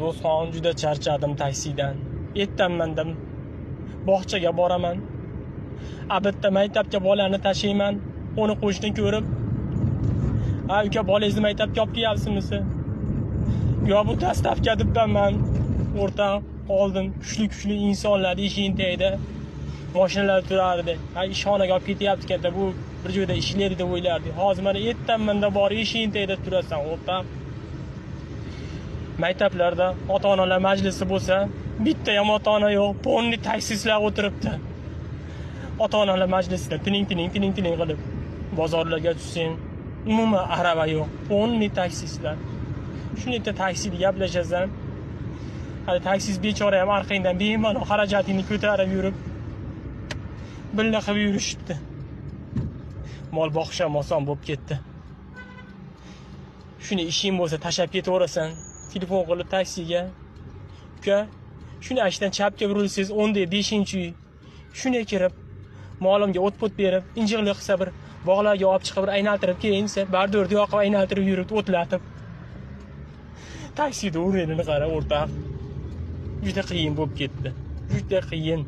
Do'stxon, juda charchadim taksidan. Ertaman-da bog'chaga boraman. Bitta maktabga bolani tashiyman. Uni qo'shni ko'rib, "Ha, uka, bolangizni maktabga olib kelyapsizmi?" Yo, bu dastavka debman. O'rta oldin kuchli-kuchli insonlar eshigini tagida mashinalar turardi. Ha, ishxonaga olib ketyapti katta, bu bir joyda ishlaydi deb o'ylardik. Hozir mana ertaman-da bor eshigini tagida turasan, o'rta. Maktablarda ota-onalar majlisi bo'lsa, bitta ham ota-ona yo'q, polni taksistlar o'tiribdi. Ota-onalar majlisida tining tining tining tining qilib bozorlarga tushsang, umuman arava yo'q, polni taksistlar. Shunday taksida gaplashasan. Hali taksist bechora ham orqangdan bemalol xarajatingni ko'tarib yurib, billa qilib yurishibdi. Mol boqish ham oson bo'lib ketdi. Shuni ishing bo'lsa tashlab ketaverasan. Telefon qilib taksiga, uka, shuni ashdan chapga burilsangiz o'nda 5-uy. Shunday kirib, molimga o't-po't berib, injiqlik qilsa bir bog'larga olib chiqib bir aylantirib keyin desa, bardurni yoqib aylantirib yuribdi, o'tlatib. Taksida o'rnini qara, o'rtoq. Juda qiyin bo'lib ketdi. Juda qiyin.